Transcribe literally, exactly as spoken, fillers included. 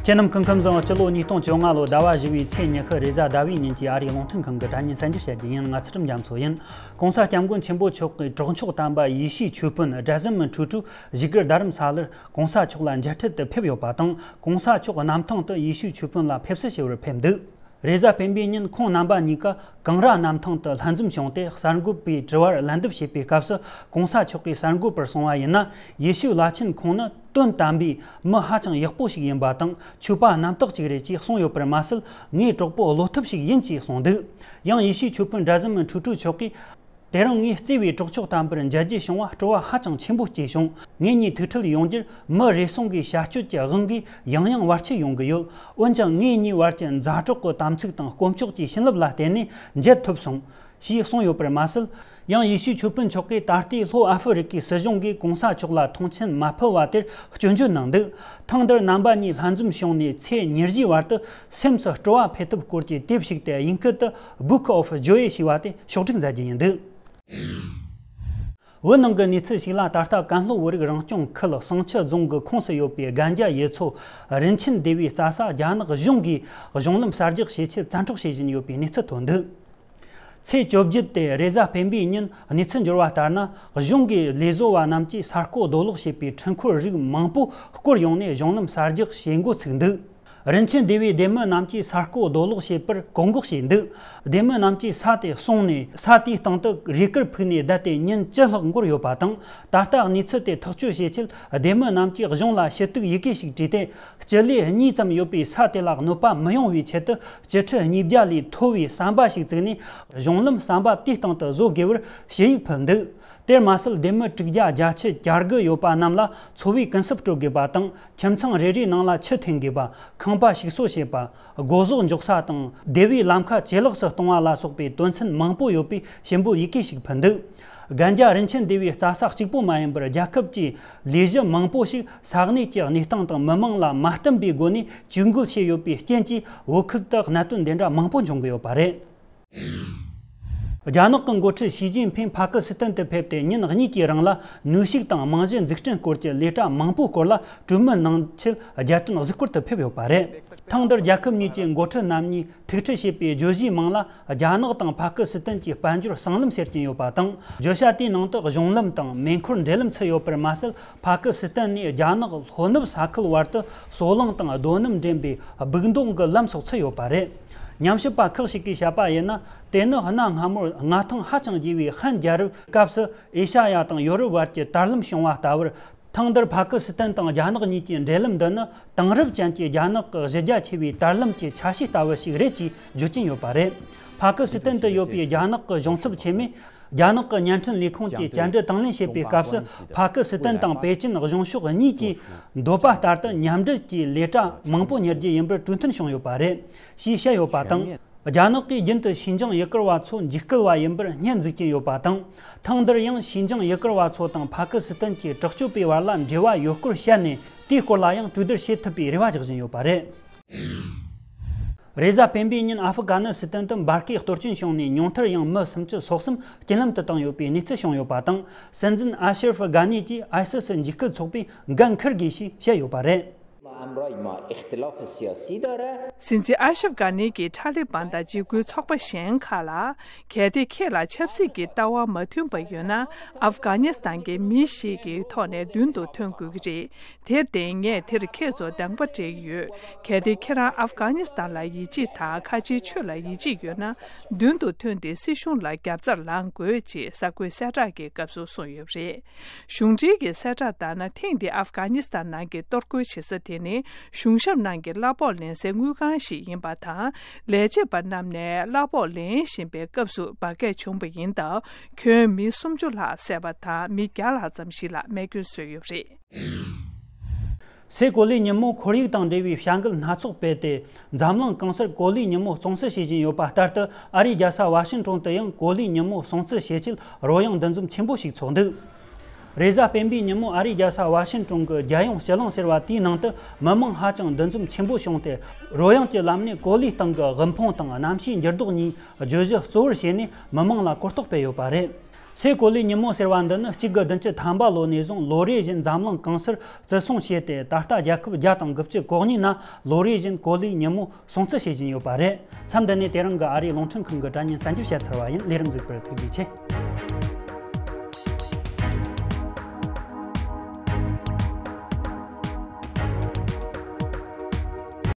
དེ་རྣམས་ཁམས་ཁམས་བཟང་། སྤྱི་ལོ་ཉིས་སྟོང་བཅོ་ལྔ་ལོ་ཟླ་བ་བཞི་བའི་ཚེས་ཉི་ཤུ་རེས་གཟའ་ཟླ་བའི་ཉིན་གྱི་ཨ་རིའི་རླུང་འཕྲིན་ཁང་གི་དྲ་བརྙན་གསར་འགྱུར་བཤད་རྒྱུ་ཡིན། ང་ཚུལ་ཁྲིམས་རྒྱ་མཚོ་ཡིན། ༸གོང་ས་༸སྐྱབས་མགོན་ཆེན་པོ་མཆོག་གི་གྲོགས་མཆོག་དམ་པ་ཡེ་ཤུའི་ཆོས་དཔོན་སྒྲ་ཟམ་མི་ཁྲུ་ཁྲུ་བཞུགས་སྒར་རྡ་རམ་ས་ལར་༸གོང་ས་མཆོག་ལ་མཇལ་འཕྲད་དུ་ཕེབས་ཡོད་པ་དང་། ༸གོང་ས་མཆོག་གནམ་ཐང་དུ་ཡེ་ཤུའི་ཆོས་དཔོན་ལ་ཕེབས་བསུ་ཞུ་བར་ཕེབས་འདུག་རེས་གཟའ་སྤེན་པའི་ཉིན་ཁོང་རྣམ་པ་གཉིས་ཀ་ཀང་ར་གནམ་ཐང་དུ་ལྷན་འཛོམས་བྱུང་སྟེ། གསར་འགོད་པའི་དྲི་བར་ལན་འདེབས་བྱེད་པའི་སྐབས་སུ་༸གོང་ས་མཆོག་གིས་གསར་འགོད་པར་གསུངས་པ་ཡིན་ན། ཡེ་ཤུའི་བླ་ཆེན་ཁོང་ནི་དོན་དམ་པའི་མི་ཧ་ཅང་ཡག་པོ་ཞིག་ཡིན་པ་དང་། ཆོས་པ་རྣམ་དག་ཅིག་རེད་ཅེས་གསུངས་ཡོད་པར་མ་ཟད། ངའི་གྲོགས་པོ་བློ་ཐུབ་ཞིག་ཡིན་ཅེས་གསུངས་འདུག་ཡང་ཡེ་ཤུའི་ཆོས་དཔོན་སྒྲ་ཟམ་མི་ཁྲུ་ཁྲུ་མཆོག་གིས། དེ་རིང་ངས་བརྩེ་བའི་གྲོགས་མཆོག་དམ་པར་མཇལ་རྒྱུ་བྱུང་བ་སྤྲོ་བ་ཧ་ཅང་ཆེན་པོ་སྐྱེས་བྱུང་། ངེད་གཉིས་ཐུག་འཕྲད་ཡོང་རྒྱུར་མི་རེ་ཟུང་གིས་བྱ་སྤྱོད་ཀྱི་དབང་གིས་ཡང་ཡང་བར་ཆད་ཡོང་གི་ཡོད། འོན་ཀྱང་ངེད་གཉིས་བར་གྱི་མཛའ་གྲོགས་ཀྱི་དམ་ཚིག་དང་དཀོན་མཆོག་གི་བྱིན་རླབས་ལ་བརྟེན་ནས་མཇལ་ཐུབ་སོང་། ཞེས་གསུངས་ཡོད་པར་མ་ཟད། ཡང་ཡེ་ཤུའི་ཆོས་དཔོན་མཆོག་གིས་ད་ལྟའི་ལྷོ་ཨ་ཧྥེ་རི་ཀའི་སྲིད་གཞུང་གིས་༸གོང་ས་མཆོག་ལ་མཐོང་མཆན་མ་ཕུལ་བ་དེར་སྐྱོན་བརྗོད་གནང་འདུག་ཐེངས་འདིར་རྣམ་པ་གཉིས་ལྷན་འཛོམས་བྱུང་ནས་ཚེས་ཉེར་བཞིའི་བར་དུ་སེམས་སུ་སྤྲོ་བ་འཕེལ་ཐབས་སྐོར་གྱི་དེབ་ཞིག་སྟེ། དབྱིན་སྐད་དུ་Book of Joy ཞེས་པ་དེ་ཕྱོགས་སྒྲིག་མཛད་རྒྱུ་ཡིན་འདུག་བོད་ནང་གི་གནས་ཚུལ་ཞིག་ལ། ད་ལྟ་ཀན་ལྷོ་བོད་རིགས་རང་སྐྱོང་ཁུལ་བསང་ཆུ་རྫོང་གི་ཁོངས་སུ་ཡོད་པའི་སྒན་རྒྱ་ཡུལ་ཚོ་རིན་ཆེན་སྡེ་བའི་རྩྭ་ས་རྒྱ་ནག་གཞུང་གིས་གཞུང་ལམ་གསར་རྒྱག་བྱེད་ཆེད་བཙན་འཕྲོག་བྱེད་བཞིན་ཡོད་པའི་གནས་ཚུལ་ཐོན་འདུག་ཚེས་བཅོ་བརྒྱད་དེ་རེས་གཟའ་སྤེན་པའི་ཉིན་གནས་ཚུལ་འབྱོར་བ་ལྟར་ན། གཞུང་གི་ལས་བཟོ་བ་རྣམས་ཀྱིས་ས་རྐོ་རྡོ་སློག་བྱེད་པའི་འཕྲུལ་འཁོར་རིགས་མང་པོ་བསྐོར་ཡོང་ནས་གཞུང་ལམ་གསར་རྒྱག་བྱེད་འགོ་ཚུགས་འདུག་རིན་ཆེན་སྡེ་བའི་སྡེ་མི་རྣམས་ཀྱིས་ས་རྐོ་རྡོ་སློག་བྱེད་པར་བཀག་འགོག་བྱས་འདུག་སྡེ་མི་རྣམས་ཀྱིས་ས་དེ་བསྲུངས་ནས། ས་དེའི་སྟེང་དུ་རས་གུར་ཕུབ་ནས་བསྡད་དེ་ཉིན་བཅུ་ལྷག་འགོར་ཡོད་པ་དང་། ད་ལྟ་གནས་ཚུལ་དེ་ཐག་གཅོད་བྱེད་ཆེད་སྡེ་མི་རྣམས་ཀྱིས་གཞུང་ལ་ཞུ་གཏུག་ཡི་གེ་ཞིག་བྲིས་ཏེ། སྤྱི་ལེ་གཉིས་ཙམ་ཡོད་པའི་ས་དེ་ལ་གནོད་པ་མི་ཡོང་བའི་ཆེད་དུ། སྤྱི་ཁྲི་ཉིས་བརྒྱ་ལས་མཐོ་བའི་ཟམ་པ་ཞིག་བཙུགས་ནས། གཞུང་ལམ་ཟམ་པ་དེའི་སྟེང་དུ་བཟོ་དགོས་པར་ཞུ་ཡིག་ཕུལ་འདུག་དེར་མ་ཟད། སྡེ་མི་དྲུག་བརྒྱ་བརྒྱད་ཅུ་གྱ་དགུ་ཡོད་པ་རྣམས་ལ་འཚོ་བའི་ཀུན་སྤྱོད་སྤྲོད་དགོས་པ་དང་། ཁྱིམ་ཚང་རེ་རེའི་ནང་ལ་ཆུ་འཐེན་དགོས་པ། ཁང་པ་ཞིག་གསོ་བྱེད་པ། སྒོ་ཟོག་འཇོག་ས་དང་སྡེ་བའི་ལམ་ཁ་ཇེ་ལེགས་སུ་གཏོང་བ་ལ་སོགས་པའི་དོན་ཚན་མང་པོ་ཡོད་པའི་ཞུ་འབོད་ཡི་གེ་ཞིག་ཕུལ་འདུག་སྒན་རྒྱ་རིན་ཆེན་སྡེ་བའི་རྩྭ་ས་གཅིག་པོ་མ་ཡིན་པར། རྒྱལ་ཁབ་ཀྱི་ལས་གཞི་མང་པོ་ཞིག་ས་གནས་ཀྱི་གནས་སྟངས་དང་མི་མང་ལ་མ་བསྟུན་པའི་སྒོ་ནས་ཇུས་འགོད་བྱས་ཡོད་པའི་རྐྱེན་གྱིས། བོད་ཁུལ་དུ་གནད་དོན་འདི་འདྲ་མང་པོ་འབྱུང་གི་ཡོད་པ་རེད། རྒྱ་ནག་གི་འགོ་ཁྲིད་ཞི་ཅིན་ཕིང་ཕ་ཀི་སི་ཐན་དུ་ཕེབས་ཏེ་ཉིན་གཉིས་ཀྱི་རིང་ལ། ནུས་ཤུགས་དང་རྨང་གཞི་འཛུགས་སྐྲུན་སྐོར་གྱི་ལས་གྲྭ་མང་པོའི་སྐོར་ལ་གྲོས་མོལ་གནང་ཆེད་རྒྱལ་དོན་གཟིགས་སྐོར་དུ་ཕེབས་ཡོད་པ་རེད། ཐེངས་འདིར་རྒྱལ་ཁབ་གཉིས་ཀྱི་འགོ་ཁྲིད་རྣམ་གཉིས་ཐུག་འཕྲད་བྱས་པའི་བརྗོད་གཞིའི་མིང་ལ། རྒྱ་ནག་དང་ཕ་ཀི་སི་ཐན་གྱི་དཔལ་འབྱོར་སྲང་ལམ་ཟེར་གྱིན་ཡོད་པ་དང་། བརྗོད་བྱ་དེའི་ནང་དུ་གཞུང་ལམ་དང་མེ་འཁོར་འབྲེལ་ལམ་ཚུད་ཡོད་པར་མ་ཟད། ཕ་ཀི་སི་ཐན་ནས་རྒྱ་ནག་ལྷོ་ནུབ་ས་ཁུལ་བར་དུ་སོལ་རླངས་དང་རྡོ་སྣུམ་འདྲེན་པའི་སྦུག་མདོག་གི་ལམ་སོགས་ཚུད་ཡོད་པ་རེད། ཉམས་ཞིབ་པ་ཁག་ཅིག་གིས་བཤད་པ་ཡིན་ན། དེ་ནི་གནའ་སྔ་མོར་མངའ་ཐང་ཧ་ཅང་རྒྱས་པའི་ཧན་རྒྱལ་རབས་སྐབས་སུ་ཨེ་ཤ་ཡ་དང་ཡོ་རོབ་བར་གྱི་དར་ལམ་བྱུང་བ་ལྟ་བུར། ཐེངས་འདིར་ཕ་ཀི་སི་ཐན་དང་རྒྱ་ནག་གཉིས་ཀྱི་འབྲེལ་ལམ་འདི་ནི་དེང་རབས་ཅན་གྱི་རྒྱ་ནག་གི་གཞི་རྒྱ་ཆེ་བའི་དར་ལམ་གྱི་ཆ་ཤས་ལྟ་བུ་ཞིག་རེད་ཅེས་བརྗོད་ཀྱིན་ཡོད་པ་རེད། ཕ་ཀི་སི་ཐན་དུ་ཡོད་པའི་རྒྱ་ནག་གི་གཞུང་ཚབ་ཆེན་མོས། རྒྱ་ནག་གི་བརྙན་འཕྲིན་ལས་ཁུངས་ཀྱིས་བཅར་འདྲི་དང་ལེན་བྱེད་པའི་སྐབས་སུ། ཕ་ཀི་སི་ཐན་དང་པེ་ཅིན་གཞུང་ཕྱོགས་གཉིས་ཀྱིས་འདོད་པ་ལྟར་དུ་མཉམ་འབྲེལ་གྱི་ལས་གྲྭ་མང་པོ་གཉེར་རྒྱུ་ཡིན་པར་གྲོས་མཐུན་བྱུང་ཡོད་པ་རེད། ཞེས་བཤད་ཡོད་པ་དང་། རྒྱ་ནག་གིས་རྒྱུན་དུ་ཞིན་ཅང་ཡུ་གུར་བ་ཚོ་འཇིགས་སྐུལ་བ་ཡིན་པར་སྙད་འཛུགས་ཀྱིན་ཡོད་པ་དང་། ཐེངས་འདིར་ཡང་ཞིན་ཅང་ཡུ་གུར་བ་ཚོ་དང་ཕ་ཀི་སི་ཐན་གྱི་དྲག་སྤྱོད་པའི་བར་ལ་འབྲེལ་བ་ཡོད་སྐོར་བཤད་ནས། དེའི་སྐོར་ལ་ཡང་གྲོས་བསྡུར་བྱེད་ཐུབ་པའི་རེ་བ་རྒྱག་བཞིན་ཡོད་པ་རེད། རེས་གཟའ་སྤེན་པའི་ཉིན་ཨ་ཧྥུ་གྷ་ནི་སི་ཐན་དུ་འབར་གས་གཏོར་སྐྱོན་བྱུང་ནས་ཉུང་མཐར་ཡང་མི་སུམ་ཅུ་སོ་གསུམ་རྐྱེན་ལམ་དུ་བཏང་ཡོད་པའི་གནས་ཚུལ་བྱུང་ཡོད་པ་དང་། སྲིད་འཛིན་ཨ་ཤེ་རུ་གྷ་ནི་གྱིས་ཨའི་སི་སི་འཇིགས་སྐུལ་ཚོགས་པའི་འགན་འཁུར་དགོས་ཞེས་བཤད་ཡོད་པ་རེད། ཨ་མ་ར་ཡི་མ་ཨིཁ་ཏི་ལ་ཕི་སི་ཡ་སི་དར། སྲིད་འཛིན་ཨ་ཤ་ཕ་གྷ་ནི་གིས་ཐ་ལི་བན་དང་འཇིགས་སྐུལ་ཚོགས་པ་གཞན་ཁག་ལ། གལ་ཏེ་ཁྱེད་ལ་ཆབ་སྲིད་ཀྱི་ལྟ་བ་མ་མཐུན་པ་ཡོད་ན། ཨབ་གྷ་ནི་སི་ཐན་གྱི་མི་ཞིག་གི་ཐོག་ནས་མདུན་དུ་ཐོན་དགོས་ཀྱི་རེད། དེར་བརྟེན་ངས་དེར་ཁྱེད་ཚོ་སྡང་པོ་སྤྲད་ཀྱི་ཡོད། གལ་ཏེ་ཁྱེད་རང་ཨབ་གྷ་ནི་སི་ཐན་ལ་ཡིད་ཆེས་དང་ཁ་ཆེའི་ཆོས་ལ་ཡིད་ཆེས་ཡོད་ན། མདུན་དུ་ཐོན་ཏེ་སྲིད་གཞུང་ལ་རྒྱབ་རྩར་ལངས་དགོས་ཅེས་གསར་འགོད་གསལ་བསྒྲགས་ཀྱི་སྐབས་སུ་གསུངས་ཡོད་པ་རེད། གཞུང་འབྲེལ་གྱི་གསལ་བསྒྲགས་ལྟར་ན། ཐེངས་འདིའི་ཨབ་གྷ་ནི་སི་ཐན་ནང་གི་གཏོར་རྒོལ་བྱེད་ས་དེ་ནི་གཞུང་ཞབས་ནང་གི་གླ་ཕོགས་ལེན་སའི་དངུལ་ཁང་ཞིག་ཡིན་པ་དང་། ལས་བྱེད་པ་རྣམས་ནས་གླ་ཕོགས་ལེན་བཞིན་པའི་སྐབས་སུ་འབར་གས་བྱུང་བ་ཡིན་སྟབས། ཁྱོན་མི་སུམ་ཅུ་ལྷག་བསད་པ་དང་། མི་བརྒྱ་ལྷག་ཙམ་ཞིག་ལ་རྨས་སྐྱོན་བཟོས་ཡོད་པ་རེད། སའི་གོ་ལའི་ཉིན་མོ་ཁོར་ཡུག་དང་འབྲེལ་བའི་བྱ་འགུལ་སྣ་ཚོགས་སྤེལ་ཏེ། འཛམ་གླིང་གང་སར་གོ་ལའི་ཉིན་མོ་སྲུང་བརྩི་བྱེད་བཞིན་ཡོད་པ་ལྟར་དུ། ཨ་རིའི་རྒྱལ་ས་ཝ་ཤིང་ཏོན་དུ་ཡང་གོ་ལའི་ཉིན་མོ་སྲུང་བརྩི་བྱེད་ཆེད་རོལ་དབྱངས་འདུ་འཛོམས་ཆེན་པོ་ཞིག་ཚོགས་འདུག་རེས་གཟའ་སྤེན་པའི་ཉིན་མོ་ཨ་རིའི་རྒྱལ་ས་ཝ་ཤིང་ཏོན་གྱི་རྒྱལ་ཡོངས་སྤྱི་གླིང་ཟེར་བ་དེའི་ནང་དུ་མི་མང་ཧ་ཅང་འདུ་འཛོམས་ཆེན་པོ་བྱུང་སྟེ། རོལ་དབྱངས་ཀྱི་ལམ་ནས་གོ་ལའི་སྟེང་གི་དབུལ་ཕོངས་དང་གནམ་གཤིས་འགྱུར་ལྡོག་གཉིས་བརྗོད་གཞི་གཙོ་བོར་བྱས་ནས་མི་མང་ལ་གོ་རྟོགས་སྤེལ་ཡོད་པ་རེད། སའི་གོ་ལའི་ཉིན་མོ་ཟེར་བ་འདི་ནི་གཅིག་དགུ་བདུན་ཅུ་ཐམ་པ་ལོ་ནས་བཟུང་ལོ་རེ་བཞིན་འཛམ་གླིང་གང་སར་བརྩི་སྲུང་བྱས་ཏེ། ད་ལྟ་རྒྱལ་ཁབ་བརྒྱ་དང་དགུ་བཅུ་གོ་གཉིས་ན་ལོ་རེ་བཞིན་གོ་ལའི་ཉིན་མོ་སྲུང་བརྩི་བྱེད་བཞིན་ཡོད་པ་རེད། མཚམས་འདི་ནས་དེ་རིང་གི་ཨ་རིའི་རླུང་འཕྲིན་ཁང་གི་དྲ་བརྙན་གསར་འགྱུར་བཤད་ཚར་བ་ཡིན། ལས་རིམ་གཟིགས་པར་ཐུགས་རྗེ་ཆེ།